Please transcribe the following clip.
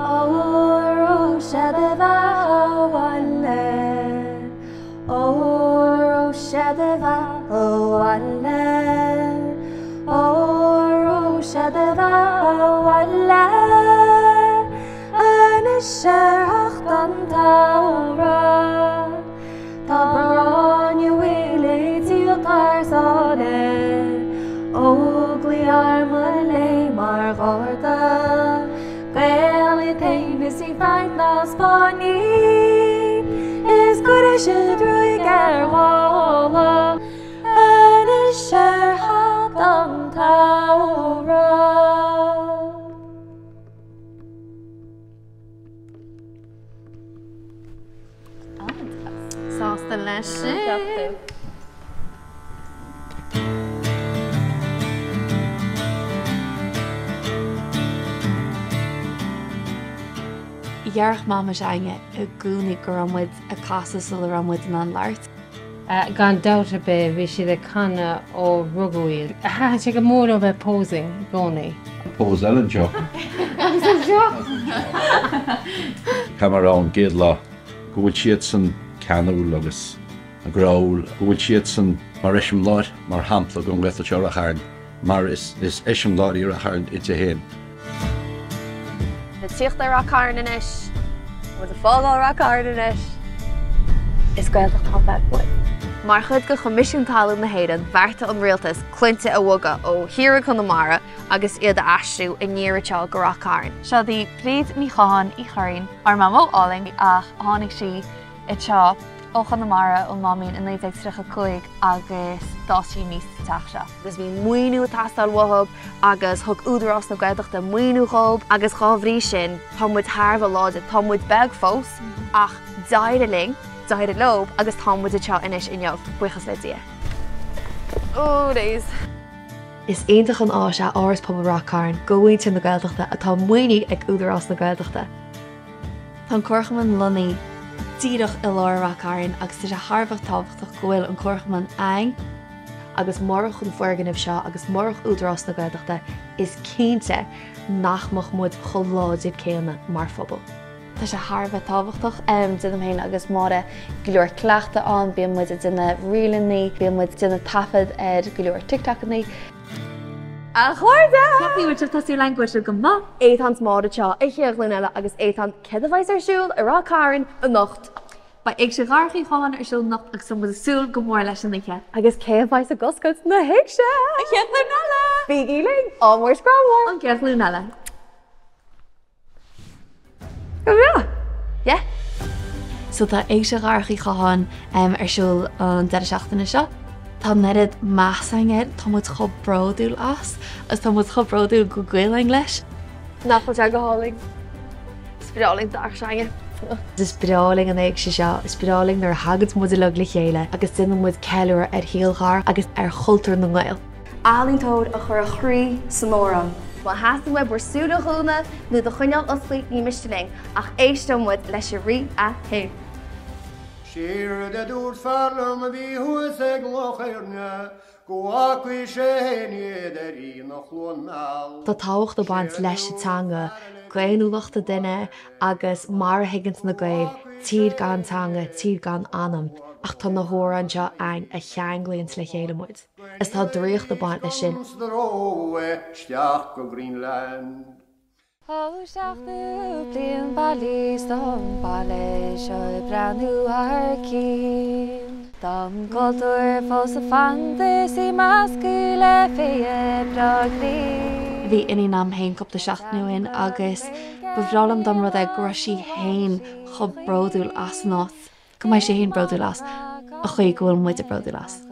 Óró sé do bheatha abhaile, Óró sé do bheatha abhaile, Óró sé do bheatha abhaile, Anois ar theacht an tsamhraidh, Tá gráinne mhaol ag díol thar sáile, Óglaigh arm an lae mar gharda, Gael iad féin is ní Frainc ná Spáinnigh, Is cuirfidh siad ruaig ar ghála, Anois ar theacht an tsamhraidh. Sásta leis sin? Deireadh Mama s'againne i gcónaí go raibh muid ag casadh sula raibh muid in ann labhairt. Gan dabht ar bith, bhí siad ag canadh ó rugadh iad. Thaitin sé go mór leo bheith posing i gcónaí. Pose eile anseo. Agus anseo! Caithfidh mé a rá ón gcéad lá go bhfuil siadsan ceanúil agus gráúil, go bhfuil siadsan mar eiseamláir, mar shampla don Ghaeltacht seo Rath Chairn, mar is eiseamláir í Rath Chairn inti féin. Ag tíocht ar Rath Cairn anois. Muid ag fágáil Rath Cairn anois. Is Gaeltacht atá bheith uainn. Mar chuid de Choimisiún Talún na hÉireann, bheartaigh an rialtas claimhte a bhogadh ó thíortha Chonamara agus iad a aistriú aniar anseo go Rath Cairn. Seo í Bríd Ní Chatháin Uí Churraoin, ár mamó álainn ach tháinig sí anseo ó Chonamara ón Máimín i 1935 agus d'fhás sí aníos sa teach seo. Agus bhí maoiniú ag teastáil uathu agus thug Údarás na Gaeltachta maoiniú dhób agus dhá bhrí sin tá muid thar a bheith láidir. Tá muid beag fós ach d'éirigh linn, d'éirigh leo agus tá muid anseo anois inniu, buíochas le Dia. Oh days. Is iontach an áis é Áras Pobail Ráth Cairn do mhuintir na Gaeltachta atá maoinithe ag Údarás na Gaeltachta. Tá an Comharchumann lonnaithe díreach i lár Ráth Cairn agus tá sé thar a bheith tábhachtach go bhfuil an Comharchumann ann agus murach an foirgneamh seo agus murach Údarás na Gaeltachta is cinnte nach mbeadh muid chomh láidir céanna mar phobal. Tá sé thar a bheith tábhachtach. Déanaim féin agus Máire go leor cleachtadh ann, bíonn muid ag déanamh ríleanna, bíonn muid ag déanamh taifead ar go leor TikTokanna. A chairde! Ceapaim go bhfuil sibh tá súil againn go bhfuil sibh go maith. Étáin 's Máire anseo, an chéad ghlúin eile agus Étáin, céard a bheas ar siúl i Ráth Cairn anocht? Beidh Éigse Dharach Uí Chatháin ar siúl anocht agus tá muid ag súil go mór leis an oíche. Agus cé a bheas ag oscailt na héigse? An chéad ghlúin eile! Bígí linn! Ádh mór 's grá mór! An chéad ghlúin eile. Go breá! Yeah! So tá Éigse Dharach Uí Chatháin ar siúl an deireadh seachtaine seo. Tá an oiread meas againn air, tá muid chomh bródúil as agus tá muid chomh bródúil go Gaelainn leis. Nach bhfuil sé go hálainn? Is breá linn Darach s'againne. Is breá linn an éigse seo, is breá linn nuair a thagann muid uilig le chéile agus déanann muid ceiliúradh ar shaol Dharach agus ar chultúr na nGael. Ealaíontóir a chuir a chroí san amhrán. Má theastaíonn uaibh bhur súile a dhúnadh nó iad a choinneáil oscailte ní miste linn ach éisteoidh muid leis an rí é féin. Séard a dúirt fear liom a bhí thuas ag Loch Éirne go bhfacaidh sé fhéin iad ar aonach Chluain Meall. Tá tábhacht ag baint leis an teanga, d'fhéiniúlacht an duine agus mar a thuigeanns na Gaeil, tír gan teanga, tír gan anam, ach tá na hamhráin seo a'ainn a cheanglaíonns le chéile muid. Is tá draíocht ag baint leis sin. Isteach go Greenland. Ó 70 bliain bailí san baile seo ag breathnú thar cionn. Tá an cultúr fós ag fanacht is í measctha le féith breá grinn. Bhí iníon a'm féin cúpla seachtain ó shin agus ba bhreá liom dá mba rud é go raibh sí féin chomh bródúil as an áit. Go mbeidh sí féin bródúil as, an chaoi go bhfuil muide bródúil as.